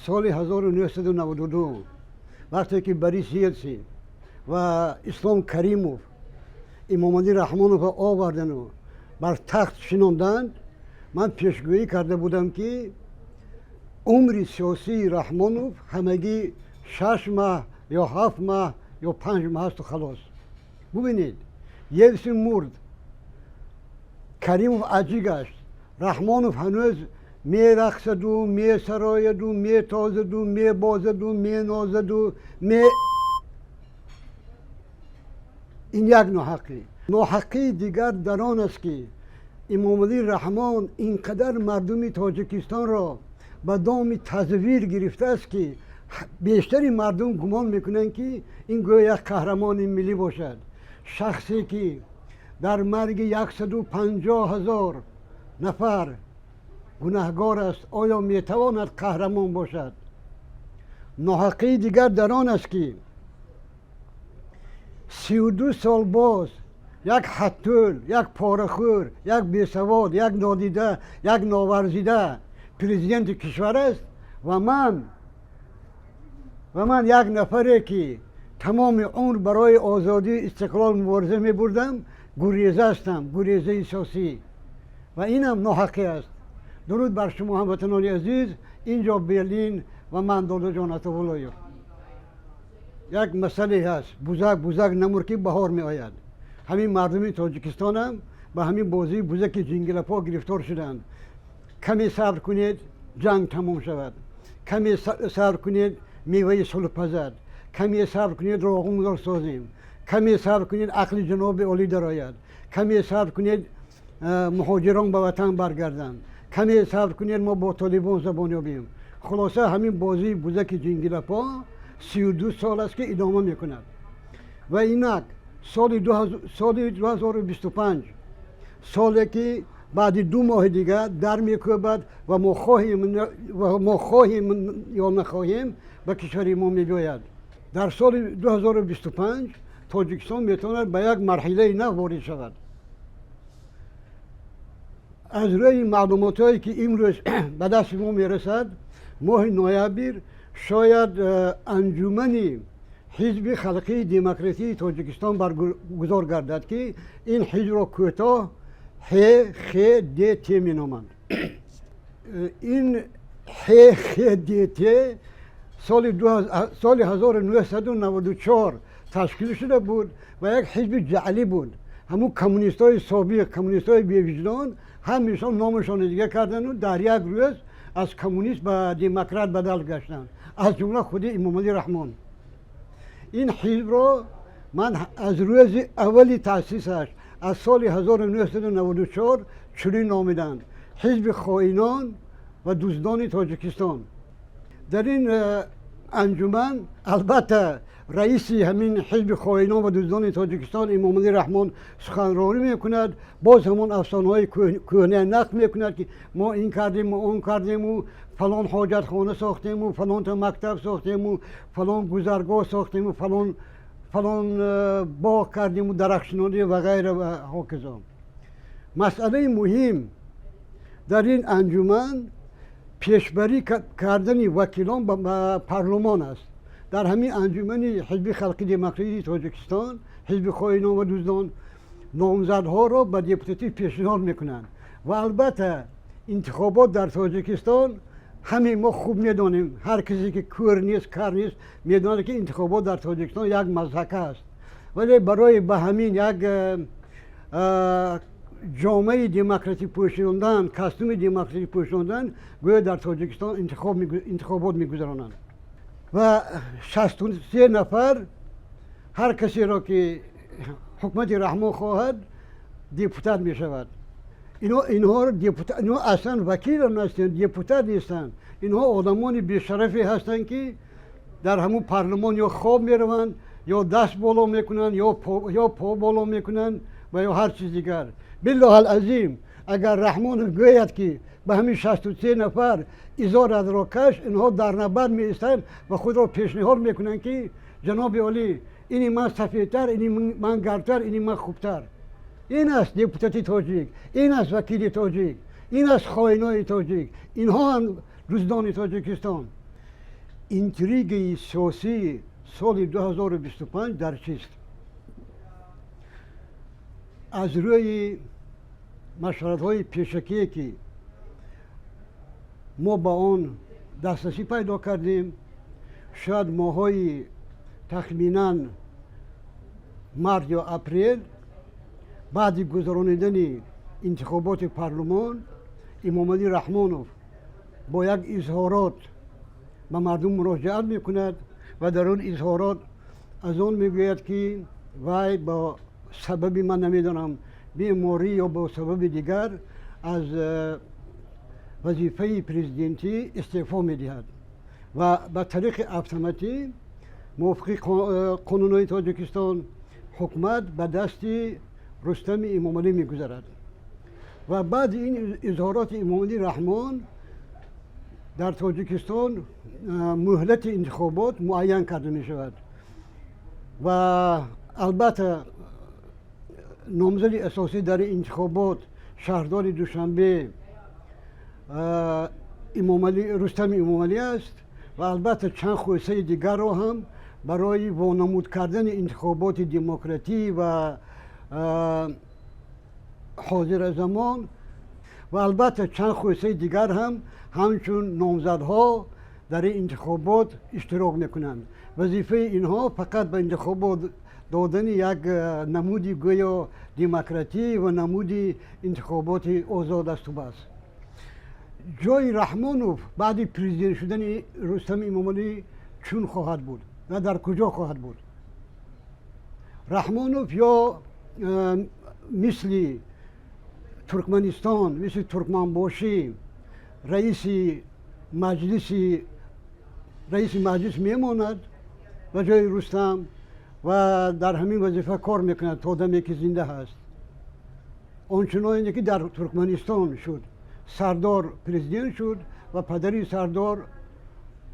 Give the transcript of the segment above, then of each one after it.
Соли 1992, вақте ки Борис Елсин ва Ислом Каримов Имомалӣ Раҳмоновро овардану бар тахт шинонданд, ман пешгӯӣ карда будам, ки умри сиёсии Раҳмонов ҳамагӣ 6 маҳ ё 7 маҳ ё 5 маҳ асту халос. Бубинед, Елсин мурд, Каримов аҷӣ гашт, Раҳмонов ҳанӯз мерақсаду месарояду метозаду мебозаду менозаду ме. Ин як ноҳақӣ. Ноҳақии дигар дар он аст, ки Имомалӣ Раҳмон ин қадар мардуми Тоҷикистонро ба доми тазвир гирифтааст, ки бештари мардум гумон мекунанд, ки ин гӯё як қаҳрамони миллӣ бошад. Шахсе ки дар марги 150 000 нафар гунаҳгор аст, оё метавонад қаҳрамон бошад? Ноҳақии дигар дар он аст, ки 32 сол боз як ҳаттӯл, як порахӯр, як бесавод, як нодида, як новарзида президенти кишвар аст ва ман, як нафаре ки тамоми умр барои озодию истиқлол мубориза мебурдам, гуреза ҳастам, гурезаи сиёсӣ, ва инам ноҳақӣ аст. Дуруд бар шумо, ҳамватанони азиз. Инҷо Берлин ва ман Додоҷон Атовуллоев. Як масъале ҳаст: «Бузак, бузак, намур, ки баҳор меояд». Ҳамин мардуми Тоҷикистонам ба ҳамин бозии бузаки ҷингилапо гирифтор шуданд. Каме сабр кунед, ҷанг тамом шавад, каме сабр кунед, меваи сулҳ пазад, каме сабр кунед, роғунгузор созем, каме сабр кунед, ақли ҷаноби олӣ дарояд, каме сабр кунед, муҳоҷирон ба ватан баргарданд, каме сабр кунед, мо бо толибон забон ёбем. Хулоса, ҳамин бозии бузаки ҷингилапо 32 сол аст, ки идома мекунад. Ва инак соли 2025, соле ки баъди 2 моҳи дигар дар мекӯбад ва мо хоҳем ё нахоҳем, ба кишвари мо мебиёяд, дар соли 2025 Тоҷикистон метавонад ба як марҳилаи нав ворид шавад. Аз рӯи маълумотҳое ки имрӯз ба дасти мо мерасад, моҳи ноябр шояд анҷумани Ҳизби Халқии Демократии Тоҷикистон баргузор гардад, ки ин ҳизбро кӯтоҳ ХХДТ меноманд. Ин ХХДТ соли 1994 ташкил шуда буд ва як ҳизби ҷаълӣ буд. Ҳамун коммунистҳои собиқ, коммунистҳои бевиҷдон, ҳамешон номашонро дигар кардану дар як рӯз аз коммунист ба демократ бадал гаштанд, аз ҷумла худи Имомалӣ Раҳмон. Ин ҳизбро ман аз рӯзи аввали таъсисаш, аз соли 1994, чунин номиданд: Ҳизби хоинон ва дуздони Тоҷикистон. Дар ин анҷуман, албатта, раиси ҳамин ҳизби хоинон ва дуздони Тоҷикистон Имомалӣ Раҳмон суханронӣ мекунад. Боз ҳамон афсонаҳои кӯҳна нақл мекунад, ки мо ин кардем, мо он кардему, фалон ҳоҷатхона сохтему, фалонта мактаб сохтему, фалон гузаргоҳ сохтему, фалон фалон боғ кардему, дарахтшинонӣ ва ғайра ва ҳоказо. Масъалаи муҳим дар ин анҷуман пешбарӣ кардани вакилон ба парлумон аст. Дар ҳамин анҷумани Ҳизби Халқи Демократии Тоҷикистон, ҳизби хоинон ва дуздон, номзадҳоро ба депутатӣ пешниҳод мекунанд. Ва албатта, интихобот дар Тоҷикистон, ҳамаи мо хуб медонем, ҳар касе ки кӯр нест, кар нест, медонад, ки интихобот дар Тоҷикистон як мазҳака аст. Вале барои ба ҳамин як ҷомаи демократӣ пӯшондан, костюми демократӣ пӯшондан, гӯё дар Тоҷикистон интихобот мегузаронанд ва 63 нафар, ҳар касеро ки ҳукумати Раҳмон хоҳад, депутат мешавад. Инҳо аслан вакил нестанд, депутат нестанд. Инҳо одамони бешарафе ҳастанд, ки дар ҳамун парлумон ё хоб мераванд, ё даст боло мекунанд, ё по боло мекунанд ва ё ҳар чиз дигар. Биллоҳ алазим, агар Раҳмонов гӯяд, ки ба ҳамин 63 нафар изоратро каш, инҳо дар навбат меистанд ва худро пешниҳод мекунанд, ки ҷаноби олӣ, ини ман сафедтар, ини ман гардтар, ини ман хубтар. Ин аст депутати тоҷик, ин аст вакили тоҷик, ин аст хоинои тоҷик, инҳоам дуздони Тоҷикистон. Интригаи сиёсии соли 2025 дар чист? Аз рӯи машваратҳои пешакие, ки мо ба он дастрасӣ пайдо кардем, шояд моҳҳои тахминан март ё апрел, баъди гузаронидани интихоботи парлумон, Эмомалӣ Раҳмонов бо як изҳорот ба мардум муроҷиат мекунад ва дар он изҳорот аз он мегӯяд, ки вай бо сабаби, ман намедонам, беморӣ ё бо сабаби дигар аз вазифаи президентӣ истеъфо медиҳад ва ба тариқи автоматӣ мувофиқи қонунҳои Тоҷикистон ҳукумат ба дасти Рустами Эмомалӣ мегузарад. Ва баъди ин изҳороти Эмомалӣ Раҳмон дар Тоҷикистон муҳлати интихобот муайян карда мешавад ва албатта номзади асосӣ дар интихобот, шаҳрдори Душанбе, Рустами Эмомалӣ аст ва албатта чанд хусаи дигарро ҳам барои вонамуд кардани интихоботи демократӣ ва ҳозира замон ва албатта чанд хусаи дигар ҳам ҳамчун номзадҳо дар ин интихобот иштирок мекунанд. Вазифаи инҳо фақат ба интихобот додани як намуди гӯё демократӣ ва намуди интихоботи озод асту бас. Ҷои Раҳмонов баъди президент шудани Рустами Эмомалӣ чун хоҳад буд ва дар куҷо хоҳад буд? Раҳмонов ё мисли Туркманистон, мисли Туркманбошӣ раиси маҷлис мемонад ба ҷои Рустам ва дар ҳамин вазифа кор мекунад то даме ки зинда ҳаст, ончуноне ки дар Туркманистон шуд, Сардор президент шуд ва падари Сардор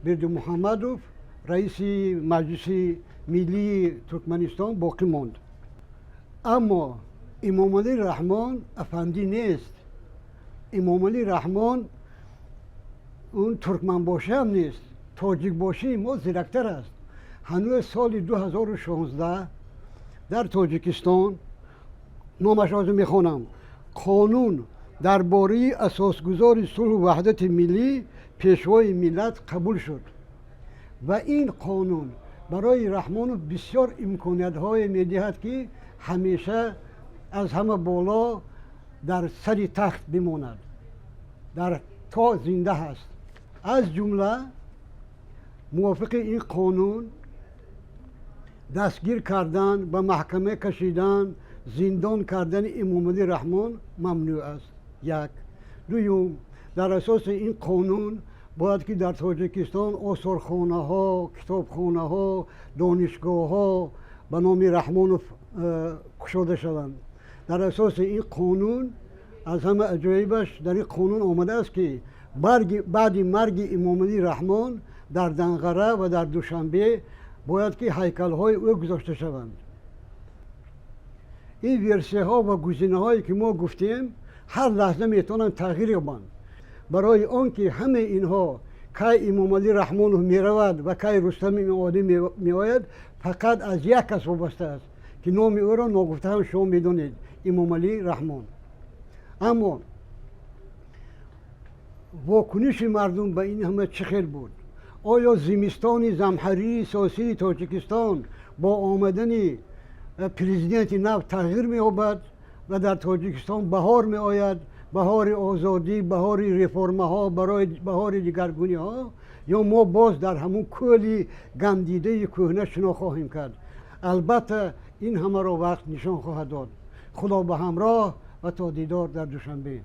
Бердимуҳаммадов раиси Маҷлиси миллии Туркманистон боқӣ монд. Аммо Эмомалӣ Раҳмон афандӣ нест, Эмомалӣ Раҳмон он туркманбошӣ ҳам нест, тоҷикбошии мо зирактар аст. Ҳанӯз соли 2016 дар Тоҷикистон, номаш ҳозир мехонам, қонун дар бораи асосгузори сулҳу ваҳдати миллӣ, пешвои миллат қабул шуд ва ин қонун барои Раҳмонов бисёр имкониятҳое медиҳад, ки ҳамеша аз ҳама боло дар сари тахт бимонад дар то зинда ҳаст. Аз ҷумла мувофиқи ин қонун дастгир кардан, ба маҳкама кашидан, зиндон кардани Эмомалӣ Раҳмон мамнӯъ аст. Як. Дуюм, дар асоси ин қонун бояд ки дар Тоҷикистон осорхонаҳо, китобхонаҳо, донишгоҳҳо ба номи Раҳмонов кушода шаванд. Дар асоси ин қонун, аз ҳама аҷоибаш, дар ин қонун омадааст, ки баъди марги Эмомалӣ Раҳмон дар Данғара ва дар Душанбе бояд ки ҳайкалҳои ӯ гузошта шаванд. Ин версияҳо ва гузинаҳое ки мо гуфтем, ҳар лаҳза метавонанд тағйир ёбанд, барои он ки ҳамаи инҳо, кай Эмомалӣ Раҳмонов меравад ва кай Рустами Эмомалӣ меояд, фақат аз як кас вобаста аст, ки номи ӯро ногуфта ҳам шумо медонед: Эмомалӣ Раҳмон. Аммо вокуниши мардум ба ин ҳама чӣ хел буд? Оё зимистони замҳарии сиёсии Тоҷикистон бо омадани президенти нав тағйир меёбад ва дар Тоҷикистон баҳор меояд, баҳори озодӣ, баҳори реформаҳо, барои баҳори дигаргуниҳо, ё мо боз дар ҳамун кӯли гандидаи кӯҳна шино хоҳем кард? Албатта, ин ҳамаро вақт нишон хоҳад дод. Худо ба ҳамроҳ ва то дидор дар Душанбе.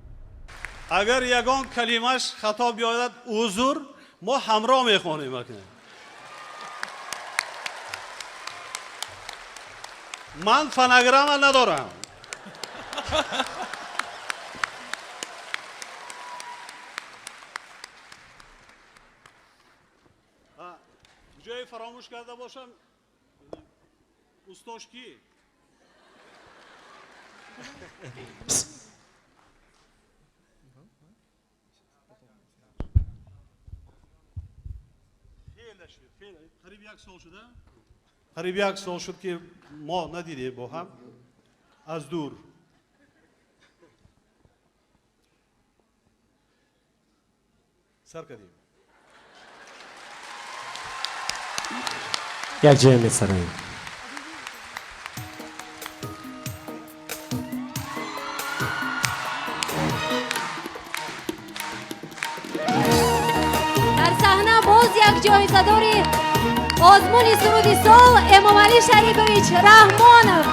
Агар ягон калимаш хато биёяд, узр. Мо ҳамроҳ мехонем акнун. Ман фонограмма надорам. Ҷое фаромӯш карда бошам, устош кӣ? Қариб як сол шуда, қариб як сол шуд, ки мо надидем бо ҳам аз дур. Сар кардем. Як ҷоя месароем. Дар саҳна боз як ҷоизадори озмуни суруди сол Эмомалӣ Шарипович Раҳмонов.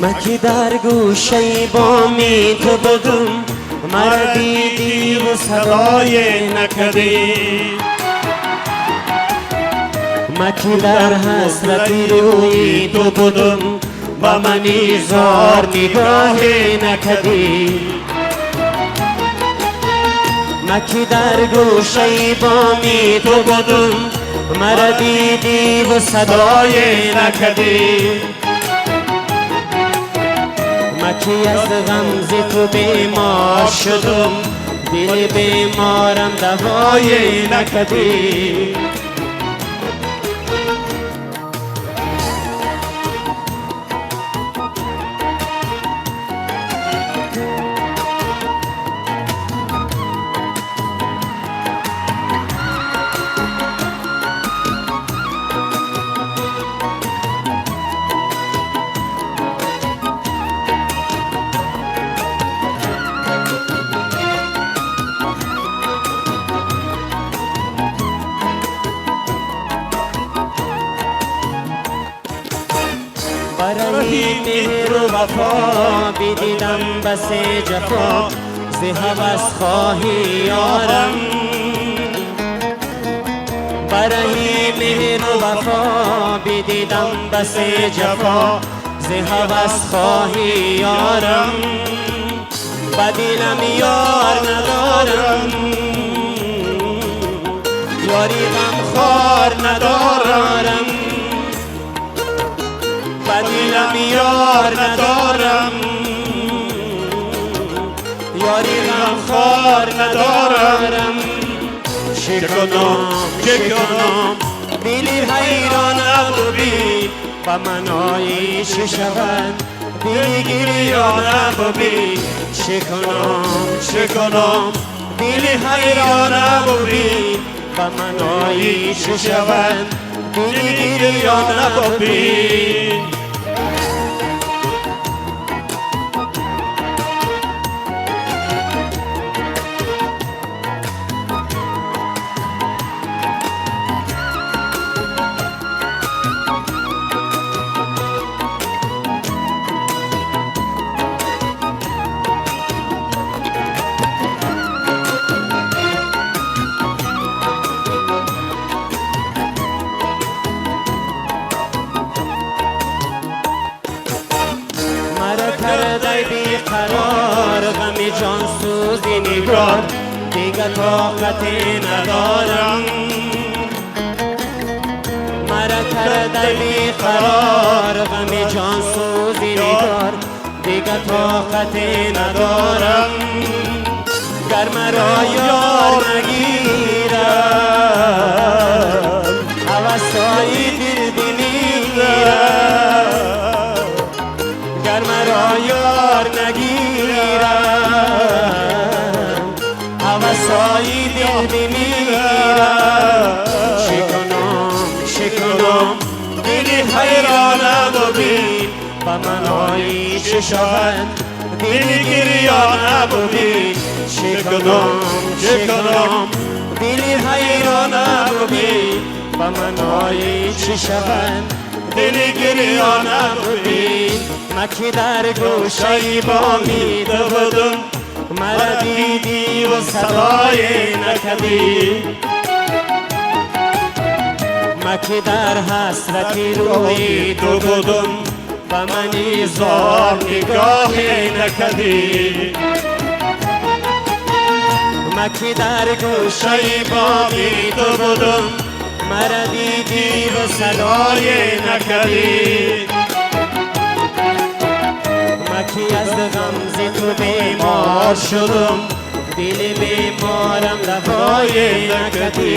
Маки дар гӯшаи боми ту будум, мара дидиву садое накардӣ. Маки дар ҳасрати рӯи ту будум, ба мани зор нигоҳе накардӣ. Маки дар гӯшаи боми ту будум, мара дидиву садое накардӣ. Маки аз ғамзи ту бемор шудум, дили беморам давое накардӣ. Барои меҳру вафо бидидам басе ҷафо, зи ҳавас хоҳӣ ёрам. Барои меҳру вафо бидидам басе ҷафо, зи ҳавас хоҳӣ ёрам. Ба дилам ёр надорам, ёри ғамхор надорам. Ба дилам ёр надорам, ёри ғамхор надорам. Чӣ кунам, чӣ кунам, дили ҳайронам бибин, ба ман ои чӣ шавад, дили гирёнам бибин. Чӣ кунам, чӣ кунам, дили ҳайронам бибин, ба ман ои чӣ шавад, дили гирёнам бибин. Беқарор ғами ҷонсӯзи нигор, дига тоқате надорам. Мара кардай беқарор ғами ҷонсӯзи нигор, дига тоқате надорам. Гар маро ёр нагирад, ҳавасҳои дил бимирад. Гар маро ёр нагирад, ҳавасҳои дил бимирад. Чӣ кунам, чӣ кунам, дили ҳайронам бибин, ба ман ои чӣ шавад, дили гирёнам бибин. Чӣ кунам, чӣ кунам, дили ҳайронам бибин, ба ман ои чӣ шавад, дили гирёнам бибин. Маки дар гӯшаи боми ту будум, мара дидиву садое накардӣ. Маки дар ҳасрати рӯи ту будум, Ба мани зор нигоҳе накардӣ. Ма ки дар гӯшаи боми ту будум, мара дидӣ ва садое накардӣ. Ма ки аз ғамзи ту бемор шудум, дили беморам давое накардӣ.